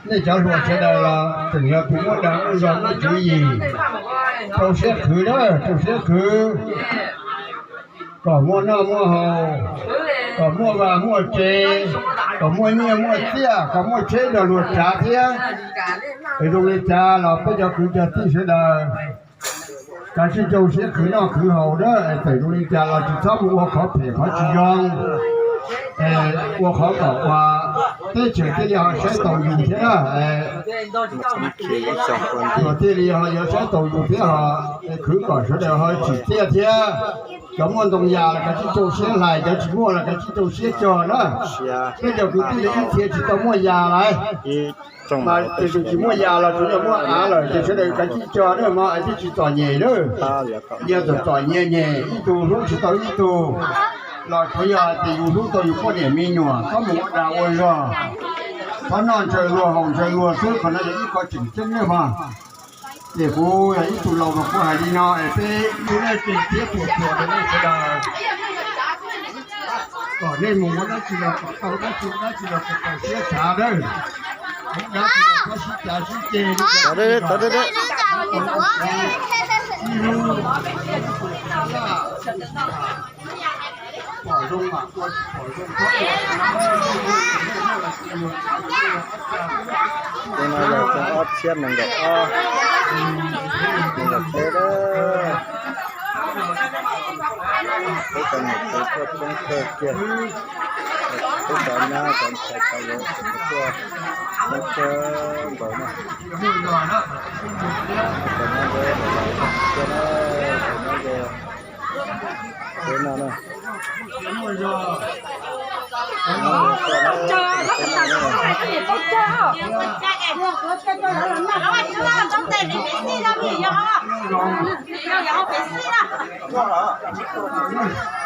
Nej cov hluas sawv daws los tseem yog tus muaj dag muaj zog muaj tswv yim, rau siab khwv na, rau siab khwv, kom muaj noj muaj haus, kom muaj vaj muaj tsev, kom muaj nyiaj muaj txiaj, kom muaj tsheb nrog luag tsav thiab. Es zoo li cas los peb cov kwv cov tij sawv daws, kav tsij rau siab khwv noj khwv haus na, es txawm zoo li cas los tsis txhob mus ua qhov phem qhov tsis zoo, es ua qhov kom ua teb chaws thiaj li ho saib taus yus thiab na. Luag thiaj li ho yuav saib taus yus thiab ho, es khwv kom sawv daws ho tsim txiaj thiab. Cov muaj ntoo yas los kav tsij rau siab hlais, cov tsis muaj los kav tsij rau siab cog na. Peb cov kwv tij li ib txhia tsis tau muaj yas lawm, mas tus tsis muaj yas los tsuas yog muaj av lawm ces sawv daws kav tsij cog na, mas thiaj tsis txom nyem na. Yog txom txom nyias nyem ib tug hlub tsis tau ib tug, los tsuas yog hais tias yus hlub tau yus poj niam me nyuam, txhob mus ua dag ua zog, txhob noj ntshaw luag haus ntshaw luag xwb, qhov no yog ib qho tseem ceeb na mog. Ces kuv yog ib tug laus mas kuv hais li no es peb ib tug nej tseem thiab puas tsuas rau nej sawv daws, kom nej mus ua dab tsi los kom tau dab tsi, ua dab tsi los kom tau siab xav dawb, ua dab tsi los txhob sib cav sib ceg li. Pom zoo mas ua, tsis pom zoo txhob ua. Tus no yog xyoo ob txhiab nees nkaum ob, nees nkaum peb lawm. Peb cov niam txiv tuaj coob kawg kiag, peb cov nyab cov ntxhais cov yawg tuaj coob kawg nkaus na. Cov nyab ntawd los los kiag na, cov nyab ntawd peb no na.